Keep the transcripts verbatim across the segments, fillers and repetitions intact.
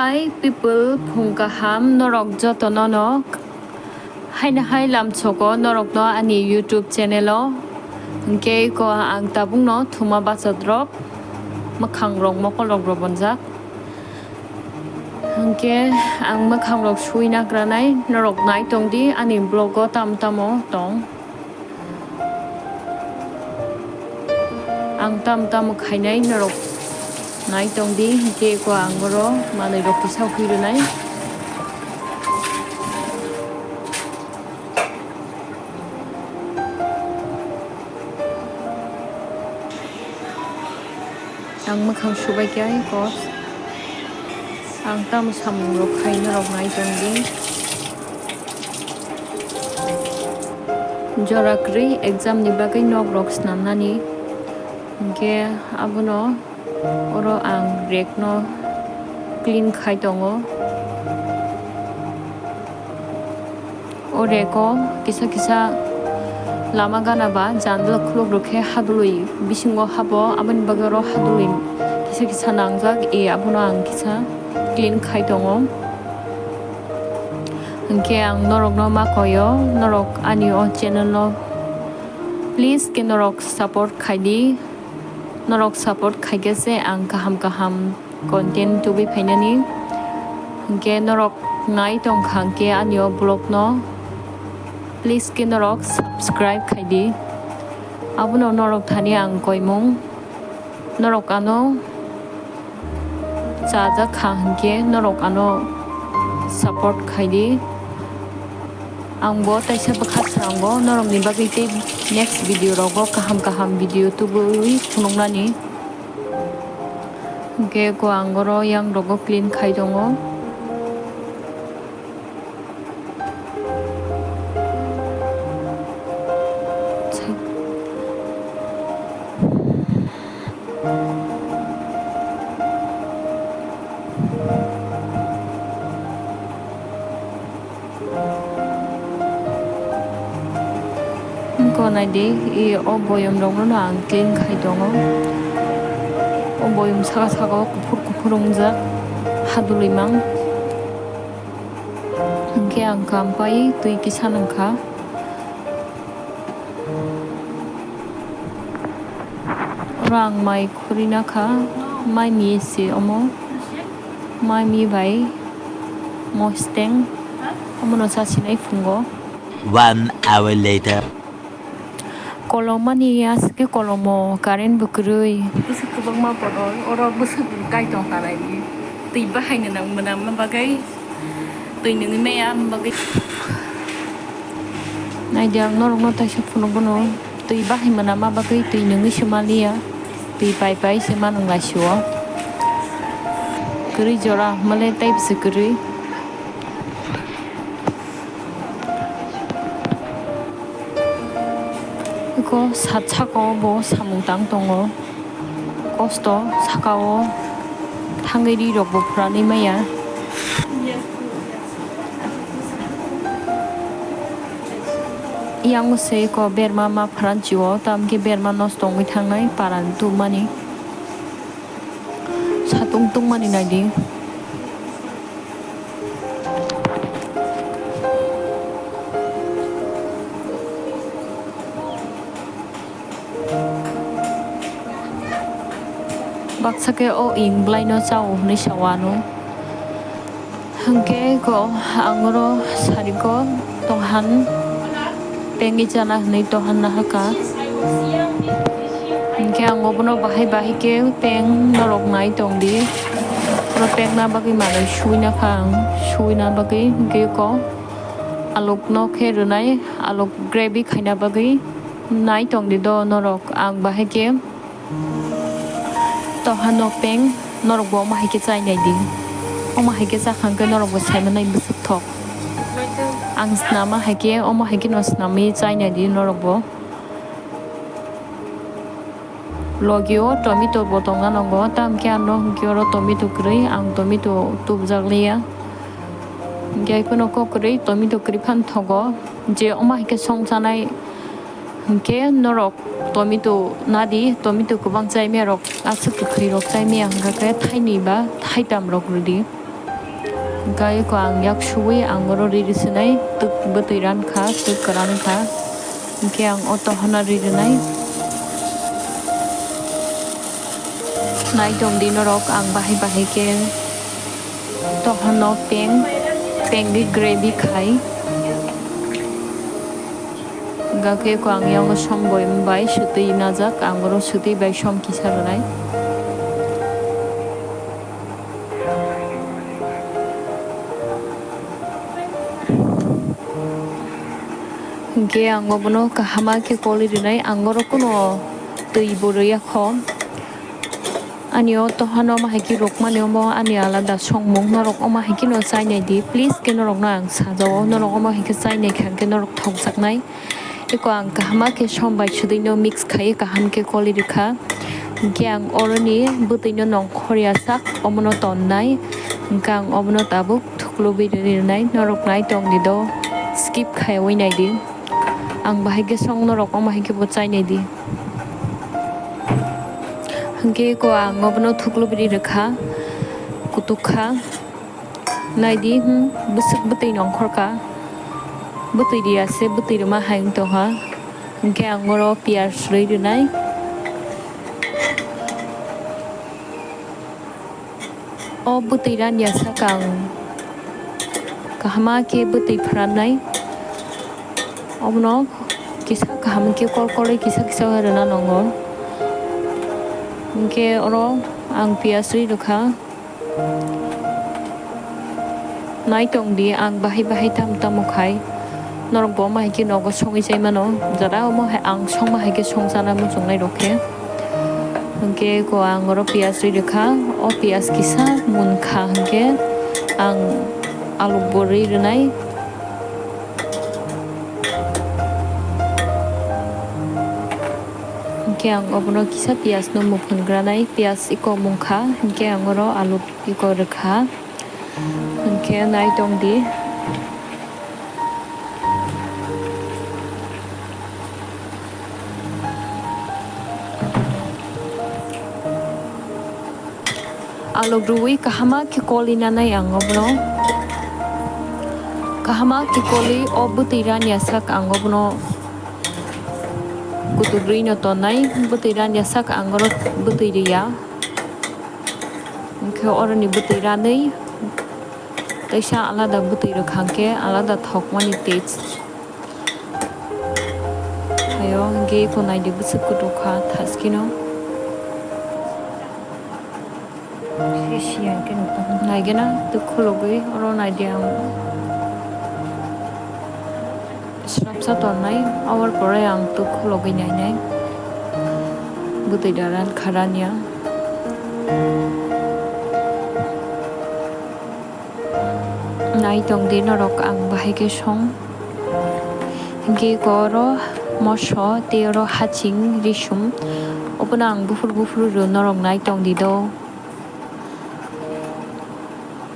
Hi people, phung kaham norok jotono no. Haino hai lamsogo norokno ani YouTube channel o. Hwnkhe ko ang tabukno thuma bachatrok, mwkhangrok mokolrok robonjak. Hwnkhe ang mwkhangrok suina granai, norok nai tongdi ani vlog o tamo tamo tong. Ang tam tamo khainai norok nai tongdi, hwnkhe ko ang oro manwirok kisa hui rwnai. Ang mwkhang subai khe ai kos. Ang tamo samungrok khai norok nai tongdi. Jora kwrwi exam ni bagwi nok rok snam nani. Hwnkhe abono oro ang rek no clean khai tongo. O rek o kisa kisa lama gana ba jandala khuluk rok khe hadului bisingo habo, aboni bagwi oro hadului kisa kisa nangjak, e abono ang kisa clean khai tongo. Hwnkhe ang norokno ma koio, norok ani o channel no please khe norok support khai di, norok support khai khe se ang kaham kaham content tubui phainani. Hwnkhe norok nai tongkha hwnkhe ani o vlog no please khe norok subscribe khai di. Abono norok thani ang koimung, norok ano chajak kha hwnkhe norok ano support khai di. Ang bo taisa bwkha swnamgo norokni bagwi tei next video rogo kaham kaham video tubui phunuknani. Hwnkhe ko ang oro yang rogo clean khai tongo. Wngkha naidi, i o boyom rok no ang clean khai tongo. O boyom saka saka o kuphur kuphur wngjak, hadului mang. Hwnkhe ang kam pai twi kisa nangkha. Oro ang mai khurina kha, mai mi se omo, mai mi bai mosteng omono chasinai phungo. One hour later. Kolom mani aswk khe kolomo current bo kwrwi. Bwswk kwbangma borok oro bwswk kai tong kha naidi. Twi bahai nwnang mwnama bagwi. Twi nungwi maya bagwi. Naidi ang norokno taisa phunukgo no. Twi bahai mwnama bagwi twi nungwi se maliya. Twi pai pai se manwng laisio. Kwrwi jora hwnmale tei bwswk kwrwi. Eko sat saka o bo samung tang tongo. Kosto saka o thangwi ri rok bo phuranwi maya. Yang se eko berma ma pharanchi o, tamo khe berma nosto wngwi thangnai para ni tubumani. Satung tungmani naidi. Baksa khe o ing bwlaino chao hwnwi sao ano. Hwnkhe ko ang oro sariko tohan pengwi chana hwnwi tohan nahaka. Hwnkhe ang obono bahai bahai khe peng norok nai tongdi. Oro pengna bagwi manwi suina kha ang, suina bagwi hwnkhe ko alokno khe rwnai, alok gravy khaina bagwi nai tongdi do norok. Ang bahai khe toha nok peng norok bo omo hai khe chai nai di. Omo hai khe chakha hwnkhe norok bo sai manai bwswk thok. Ang swnama hai khe omo hai khe no swnamwi chai nai di norok bo. Logi o tomato bo tongna nango, tamo khe ano hwnkhe oro tomato kwrwi, ang tomato tubujak liya. Hwnkhe ai phano kok kwrwi tomato kwrwi phano thogo, je omo hai khe song chanai hwnkhe norok tomato nadi, tomato kwbang chai maya rok, aswk kwkhwi rok chai maya hwnkha khe thainwi ba thaitam rok rwdi. Hwnkhe eko ang yak suwi ang oro riri swnai, twk bwtwi ran kha, twk kwran kha. Hwnkhe ang o tohano ri rwnai. Nai tong di norok, ang bahai bahai khe tohano peng, pengwi gravy khai. Hwnkhe eko ang yango som boyem bai swtwi najak, ang oro swtwi bai som kisa rwnai. Hwnkhe ang obono kahama khe koli rwnai, ang oro kuno twi bo rwya kho. Ani o tohano omo hai khe rwkmani omo ani alada songmung, norok omo hai kheno chainai di, please khe norokno ang sajao, norok omo hai khe chainai kha hwnkhe norok thokjaknai. Eko ang kahama khe som bai swtwino mix khai kaham khe koli rwkha. Hwnkhe ang oroni bwtwino nongkhor ya sak omono tonnai. Hwnkhe ang obono tabuk thuklubwi rwnai. Norok nai tong di do, skip khaiwi nai di. Ang bahai khe song, norok omo hai khe bo chainai di. Hwnkhe eko ang obono thuklubwi rwkha, kutuk kha. Nai di, hmm, bwswk bwtwi nongkhor kha. Bwtwi riya se, bwtwi rwma hai wng tongha. Hwnkhe ang oro piyaj rwi rwnai. O bwtwi ranya saka ang kahama khe bwtwi phrannai. Obono kisa kaham khe kol kolwi kisa kisa rwna nango. Hwnkhe oro ang piyaj rwi rwkha. Nai tong di, ang bahai bahai tamo tamo khai. Norok bo omo hai khe nogo songwi chai mano. Jara omo hai ang songma hai khe songchana muchungnai rok khe. Hwnkhe ko ang oro piyaj rwi rwkha. O piyaj kisa munkha hwnkhe ang alu bo rwi rwnai. Hwnkhe ang obono kisa piyaj no muphun granai, piyaj iko munkha, hwnkhe ang oro alu iko rwkha, hwnkhe nai tong di. Alok rwui kahama khe koli nanai ang obono. Kahama khe koli o bwtwi ranya sak ang obono kutuk rwi no tonai. Bwtwi ranya sak ang oro bwtwi rwya. Hwnkhe oroni bwtwi ranwi teisa alada bwtwi rwkha hwnkhe alada thokmani taste. Hayo hwnkhe eko naidi bwswk kutuk kha thaskino. Naigena twk khulugwi oro naidi ang srapsa tongnai, aboni pore ang twk khulugwi nainai bwtwi da ran kha ranya. Nai tong di norok ang bahai khe song. Hwnkhe eko oro moso tei oro haching risum. Obono ang buphur buphur rw norok nai tong di do.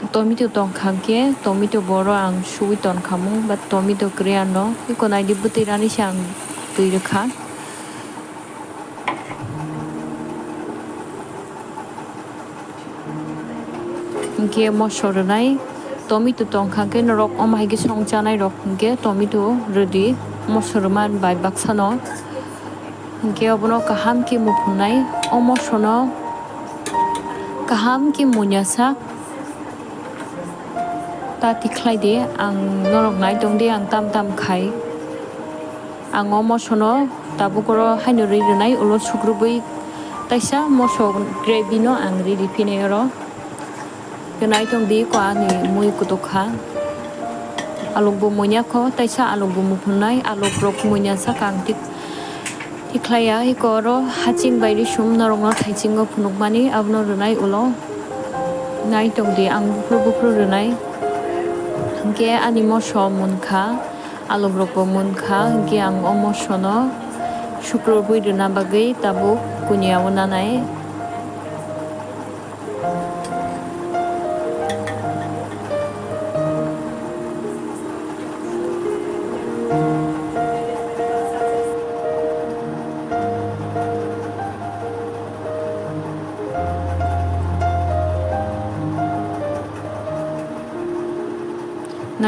Tomato tong kha hwnkhe tomato bo oro ang suwi ton kha mung, but tomato kwrwi ano. Eko nai di bwtwi rani se ang twi rwkha. Hwnkhe moso rwnai, tomato tong kha khe norok omo hai khe song chanai rok hwnkhe tomato rwdi, moso rwma bai baksa no. Hwnkhe obono kaham khe muphunai, o moso no kaham khe munya sak ta tikhlai di, ang norok nai tong di, ang tam tam khai. Ang o moso no tabuk oro haino rwi rwnai, ulo sukrubwi taisa moso gravy no ang riri phinai oro. Nai tong di ko ani mui kutuk kha. Alok bo munya kho, taisa alok bo muphunai, alok rok munya sak ang tik, tikhlai ya. Eko oro haching bai risum norok no thaiching o phunuk mani abono rwnai ulo. Nai tong di ang buphuru buphuru rwnai. Hwnkhe ani moso munkha. Alukrokbo munkha, hwnkhe ang o mosono sukrubwi rwna bagwi tabuk kuniao nanai.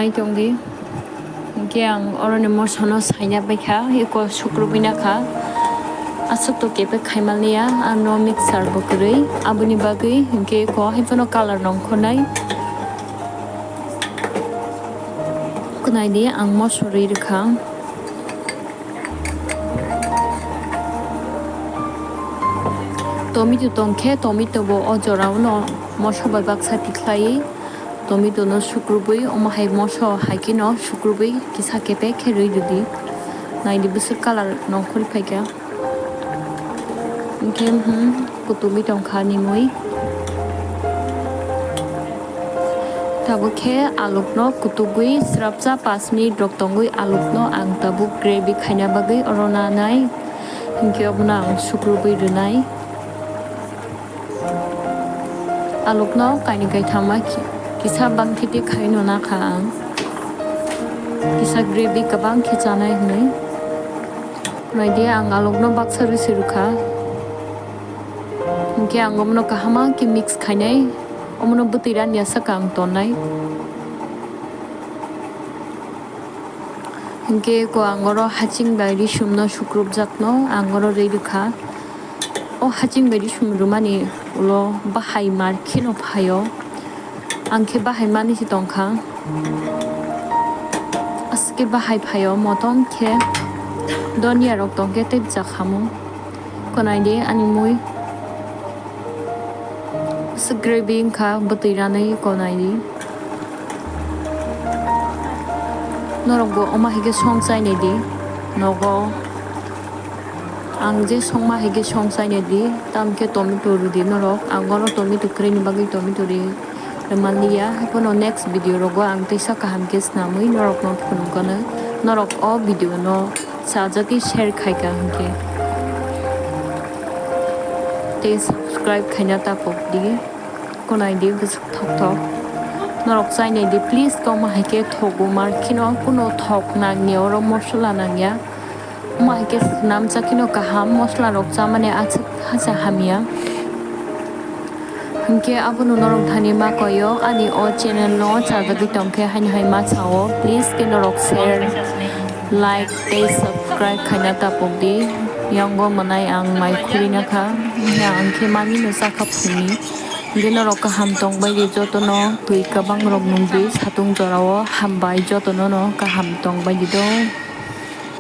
Nai tongdi. Hingke ang oroni mosono saina baikha, eko sukrubui nakha. Aswk to kepek khaimaliya, ano mixer bo kwrwi. Aboni bagwi hingke eko haiphano colour nongkhornai. Khwnai di, ang moso rwi rwkha. Tomato tongkhe, tomato bo o jorao no moso bai baksa tikhlai. Tomato no sukrubui, omo hai moso hai khe no sukrubui kisa kepek khe rwi rwdi. Naidi bwswk colour nongkhorwi phaikha. Hingke, hmm, kutugwi tongkha ani mui. Tabuk khe alukno kutugwi srapsa panch minute rok tongwi alukno ang tabuk gravy khaina bagwi oro nanai. Hingke obono ang sukrubwi rwnai. Alukno kainwi kaithama ki-, kisa bangthiti khaino nakha ang. Kisa gravy kwbang khe chanai hwnwi. Naidi, ang alukno baksa rwsi rwkha. Hingke ang omono kahama khe mix khainai. Omono bwtwi rani aswk ang tonnai. Hingke ko ang oro haching bai risumno sukrupjakno ang oro rwi rwkha. O haching bai risum rwmani ulo bahai mar kheno phaio. Ang khe bahai mani se tongkha. Aske bahai phaio, motom khe donia rok tongkhe tei bwchak hamung. Konai di ani mui. Aswk gravy wngkha, bwtwi ranwi konai di. Norokbo omo hai khe song chainai di nogo. Ang je songma hai khe song chainai di, tamo khe tomato rw di norok. Ang oro tomato kwrwini bagwi tomato ri rwmani ya. Haiphano next video rogo ang teisa kaham khe snamwi norokno phunukgano. Norok o video no chajagwi share khaika hinkhe. Tei subscribe khaina tapok di. Konai di bwswk thok thok. Norok chainai di please, kok ma hai khe thogo mar kheno kuno thok nangya, oro mosola nangya. Omo hai khe swnamjak kheno kaham, mosola rok chamani aswk hacha hamya. Hinkhe abono norok thani ma koyo, ani o channel no chajagwi tongkhe haino hai ma sao, please khe norok share, like tei subscribe khaina tapok di. Yango mwnai ang mai khurina kha, hinkhe ang khe mani no chakha phungni. Hinkhe norok kaham tongbai di jotono, twi kwbang rok nungdi satung jorao, hambai jotono no kaham tongbai di do.